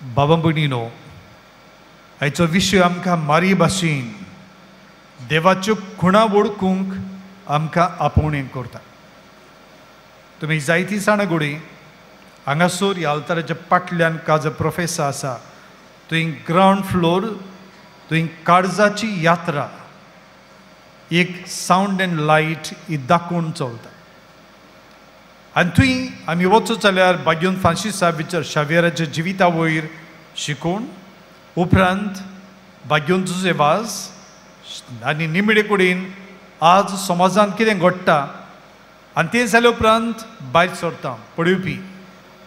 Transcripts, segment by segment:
बाबा भयणीनो, आयचो विशय आमकां मारी भाशेन देवाच्यो खुणा वळखूंक आमकां आपोवणें करता. तुमी जायती जाणां घोडी हांगासर ह्या आल्ताराच्या पाटल्यान काज प्रोफेसर आसा, थंय ग्रावंड फ्लोर थंय काळजाची यात्रा एक सावंड एंड लायट ही दाखोवन चलता. आनी थंय आमी वचत जाल्यार बाग्योन फ्रांसीस शावियराच्या जिविता वयर शिकोवन उपरांत बाग्योन जुजे वाज आनी निमणे कडेन आज समाजांत कितें घडटा आनी तें जाल्या उपरांत भायर सरता पळोवपी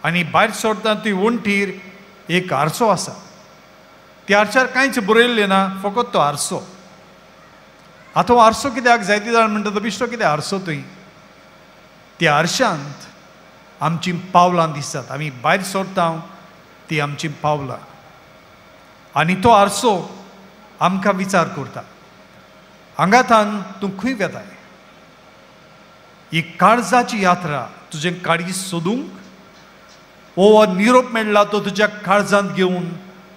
आनी भायर सरता ती वण्टीर एक आरसो आसा. त्या आरशार कांयच बरयल्लें ना, फकत तो आरसो. आतां आरसो कित्याक जायते जाण म्हणटा तो बिश्टो कित्याक आरसो थंय? त्या आरशांत आमचीं पावलां दिसतात, आमी भायर सरता ती आमचीं पावलां. आनी तो आरसो आमकां विचार करता, हांगाथान तूं खंय वेताय? ही काळजाची यात्रा तुजें काळीज सोदूंक हो निरोप मेळ्ळा तो तुज्या काळजांत घेवन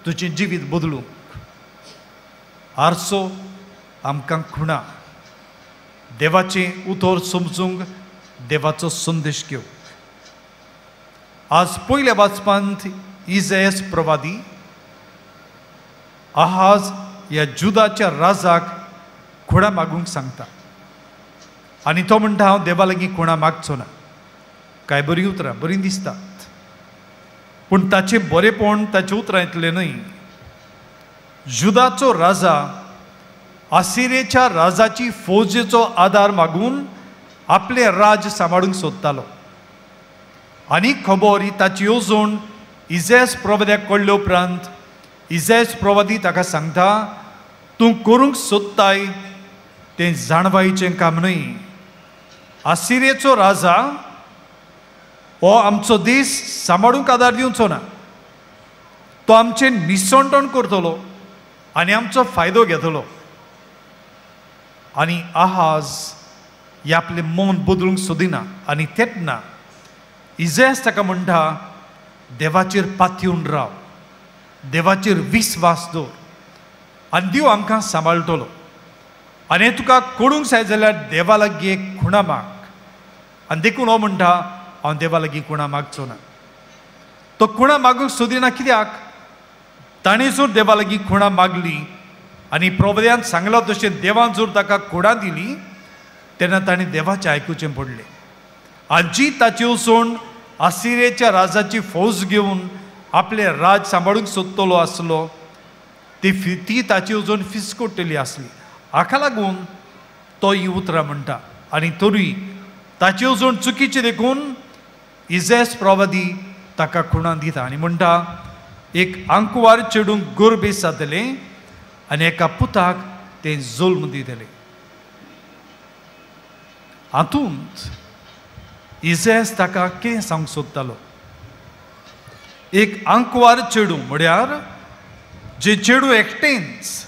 तुजें जिवीत बदलूंक. आरसो आमकां खुणा देवाचें उतर समजूंक, देवाचो संदेश घेवंक. आज पयल्या वाचपांत इजायस प्रवादी आहाज ह्या जुदाच्या राजाक खुणा मागूंक सांगता आनी तो म्हणटा हांव देवा लागीं खुणा मागचो ना. कांय बरीं उतरां बरीं दिसतात, पूण ताचें बरेपण ताच्या उतरां येतलें न्हय. जुदाचो राजा आसिरेच्या राजाची फौजेचो आदार मागून आपलें राज्य सांबाळूंक सोदतालो आनी खबर ही ताची येवजण इजायस प्रवाद्याक कळ्ळे उपरांत इजायस प्रवादी ताका सांगता, तूं करूंक सोदताय तें जाणवायचें काम न्हय. आसिरेचो राजा हो आमचो देश सांबाळूंक आदार दिवचो ना, तो आमचें निसणटण करतलो आनी आमचो फायदो घेतलो. आनी आहाज हे आपलें मन बदलूंक सोदिना आनी तेन्ना इजायस ताका म्हणटा, देवाचेर पातयेवन राव, देवाचेर विस्वास दवर आनी देव आमकां सांबाळटलो. आनी तुका करूंक जाय जाल्यार देवा लागीं एक खुणा माग. आनी देखून हो म्हणटा हांव देवा लागीं खुणा मागचो ना. तो खुणा मागूंक सोदिना कित्याक? ताणें जर देवा लागीं खुणा मागली आनी प्रभुद्यान सांगलां तशें देवान जर ताका खुणा दिली तेन्ना ताणें देवाचें आयकुचें पडलें. आनी जी ताची वचून आसिरेच्या राजाची फौज घेवन आपलें राज सांबाळूंक सोदतलो आसलो ती ताची वचून फिसकोट्टली आसली. हाका लागून तो ही उतरां म्हणटा. आनी तरूय ताची वचून चुकीची देखून इजायस प्रवादी ताका खुणा दिता आनी म्हणटा, एक आंकवार चेडूंक गोरबेस जातलें आनी एका पुताक तें जल्म दितलें. हातूंत इजायस ताका कितें सांगूंक सोदतालो? एक आंकवार चेडूं म्हळ्यार जे चेडूं एकटेंच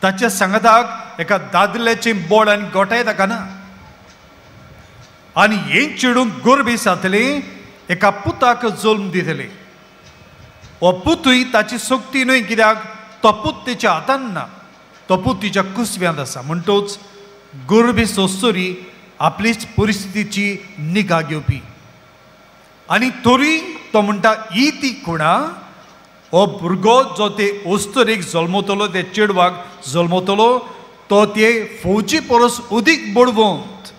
ताच्या सांगाताक एका दादल्याचें बोड आनी गोठाय ताका ना, आनी हें चेडूं गोरबेस जातलें, एका पुताक जल्म दितलें. हो पुतूय ताची सक्ती न्हय, कित्याक तो पूत तिच्या हातान ना, तो पूत तिच्या कुसव्यांत आसा. म्हणटच गोरबेस अस्तुरी आपलीच परिस्थितीची निगा घेवपी. आनी तरी तो म्हणटा ही ती खुणा, हो भुरगो जो ते अस्तुरेक जल्मतलो, ते चेडवाक जल्मतलो, तो ते फौजी परस अदीक बळवंत,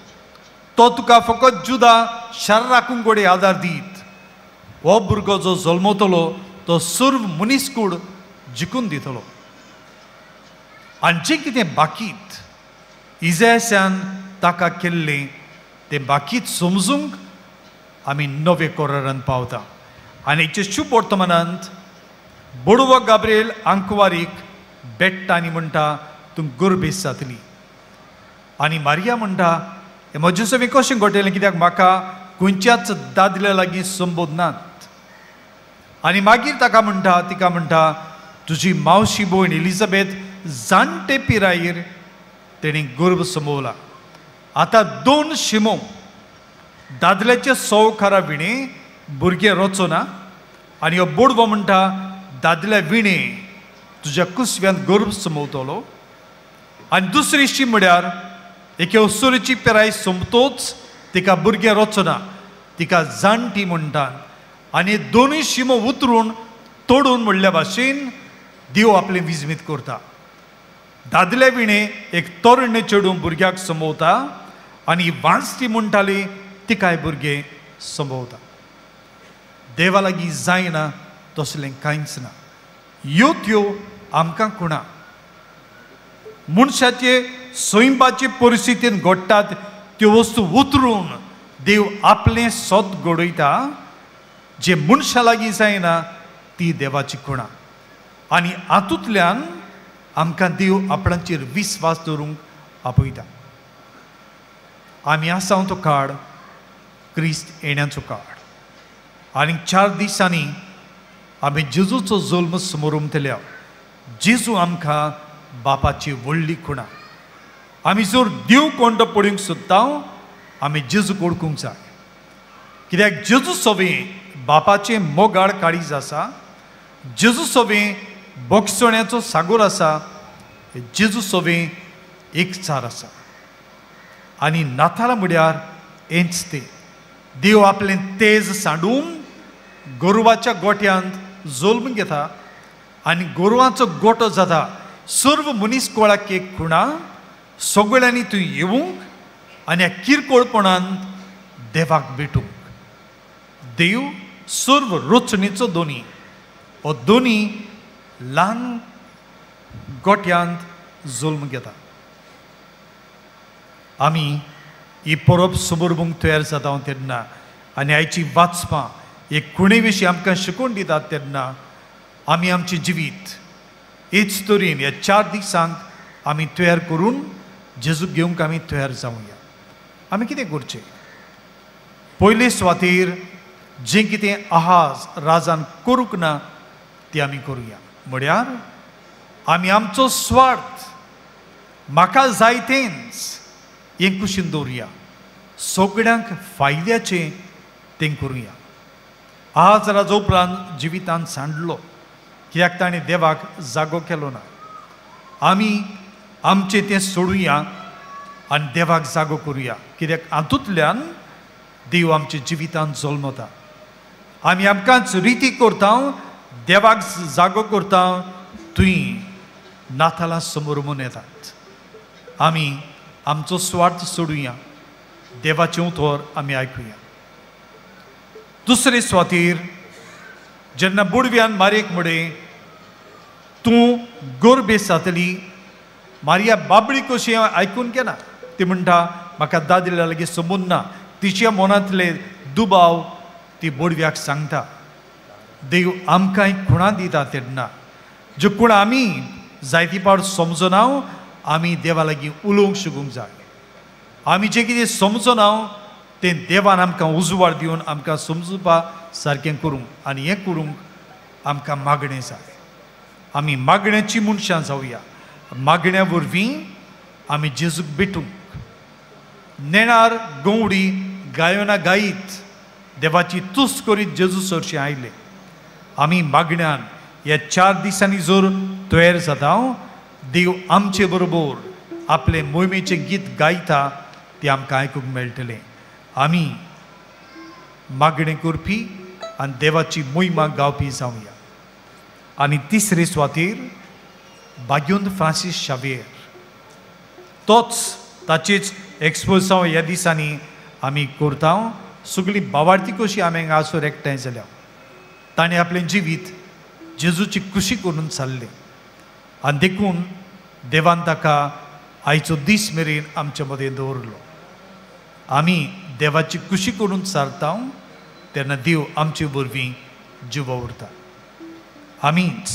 तो तुका फकत जुदा शार राखूंक घडये आदार दीत. हो भुरगो जो जल्मतलो तो सर्व मनीसकूड जिखून दितलो. आनी जें कितें बाकीत इजायसान ताका केल्लें तें बाकीत समजूंक आमी नवे कोरारान पावता. आनी हेचे शुभ वर्तमानांत बडवो गाब्रिएल आंकवारीक बेट्टा आनी म्हणटा तूं गोरबेस जातली. आनी मारिया म्हणटा हें म्हजें सगळें कशें घडटलें, कित्याक म्हाका खंयच्याच दादल्या लागीं संबोध नात. आनी मागीर ताका म्हणटा, तिका म्हणटा तुजी मावशी भयण एलिझाबेथ जाणटे पिरायेर तेणी गर्भ संभवला. आतां दोन शिमो दादल्याचे सवकारा विणें भुरगें रोचो ना. आनी हो बोडवो म्हणटा दादल्या विणे तुज्या कुसव्यांत गर्भ समवतलो. आनी दुसरी शीम म्हळ्यार एके अस्तुरेची पिराय सोंपतोच तिका भुरगें रचना, तिका जाणटी म्हणटात. आनी दोनूय शिमो उतरून तोडून म्हणल्या भाशेन देव आपलें विजमीत करता. दादल्या विणे एक तरणे चेडूं भुरग्याक संभोवता आनी वांजटी म्हणटाली तिकाय भुरगें संभोवता. देवा लागीं जायना तसलें कांयच ना. ह्यो त्यो आमकां खुणा मनशाचे सैमाचे परिस्थितीन घडटात त्यो वस्तू उतरून देव आपलें सत घडयता. जे मनशा लागीं जायना ती देवाची खुणा. आनी हातूंतल्यान आमकां देव आपणाचेर विस्वास दवरूंक आपयता. आमी आसा तो काळ क्रिस्त येण्याचो काळ. आनी 4 दिसांनी आमी जेजूचो जल्म समोरमतल्या. जेजू आमकां बापाची व्हडली खुणा. आमी जर देव कोंडो पडूंक सोदता आमी जेजूक वळखूंक जाय. कित्याक जेजू सवें बापाचें मोगाळ काळीज आसा, जेजू सवें बोगसण्याचो सागोर आसा, जेजू सवें एकचार आसा. आनी नातालां म्हळ्यार हेंच तें. देव आपलें तेज सांडून गोरवाच्या गोट्यांत जल्म घेता आनी गोरवांचो गोटो जाता. सर्व मनीस कोळाक एक खुणा सगळ्यांनी तूं येवंक आनी ह्या किरकोळपणान देवाक भेटूंक. देव सर्व रचणेचो दोनी, हो दोनी ल्हान गोट्यांत जल्म घेता. आमी ही परब समोरबूंक तयार जाता तेन्ना आनी आयची वाचपां एक खुणे विशीं आमकां शिकोवन दितात तेन्ना आमी आमचें जिवीत हेच तरेन ह्या 4 दिसांक आमी तयार करून जेजूक घेवंक आमी तयार जावया. आमी कितें करचें? पयले सुवातेर जें कितें आहाज राजान करूंक ना तें आमी करुया. म्हळ्यार आमी आमचो स्वार्थ म्हाका जाय तेंच हें कुशीन दवरुया, सगळ्यांक फायद्याचें तें करुया. आहाज राजा उपरांत जिवितांत सांडलो कित्याक ताणें देवाक जागो केलो ना. आमी आमचें तें सोडुया आनी देवाक जागो करुया, कित्याक हातूंतल्यान देव आमच्या जिवितांत जल्मता. आमी आमकांच रिती करता, देवाक जागो करता, थंय नातालां समोर मनयतात. आमी आमचो स्वार्थ सोडुया, देवाचें उतर आमी आयकुया. दुसरे सुवातेर जेन्ना बुडव्यान मारयेक म्हणलें तूं गोरबेस जातली, मारिया बाबडी कशी आयकून घेना. ती म्हणटा म्हाका दादल्या लागीं संबंद ना. तिच्या मनांतले दुबाव ती बोडव्याक सांगता. देव आमकांय खुणा दिता तेन्ना ज्यो खुणा आमी जायती पावट समजना आमी देवा लागीं उलोवंक शिकूंक जाय. आमी जें कितें समजना तें देवान आमकां उजवाड दिवन आमकां समजुपा सारकें करूंक, आनी हें करूंक आमकां मागणें जाय. आमी मागण्याची मनशां जावया. मागण्या वरवीं आमी जेजूक भेटूंक. नेणार गवडी गायना गायत देवाची तुस्त करीत जेजू सरशी आयले. आमी मागण्यान ह्या 4 दिसांनी जर तयार जाता देव आमचे बरोबर आपले मोहिमेचें गीत गायता तें आमकां आयकूंक मेळटलें. आमी मागणें करपी आनी देवाची मोहिमा गावपी जावया. आनी तिसरे सुवातेर भाग्योंत फ्रांसीस शावेर, तोच ताचेच एक्सपोजांव ह्या दिसांनी आमी करता. सगळी बावार्थी कशी आमी हांगासर एकठांय जाल्या. ताणें आपलें जिवीत जेजूची खुशी करून चाललें आनी देखून देवान ताका आयचो दीस मेरेन आमचे मदें दवरलो. आमी देवाची खुशी करून सारता तेन्ना देव आमचे वरवीं जिवा उरता. आमीच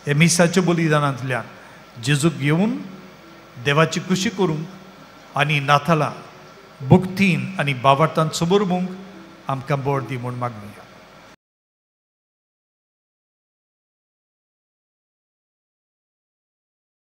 हे मिसाच्या बलिदानांतल्यान जेजूक घेवन देवाची खुशी करूंक आनी नातालां भक्तीन आनी बावार्थान समोर आमकां बोड दी म्हूण मागुया.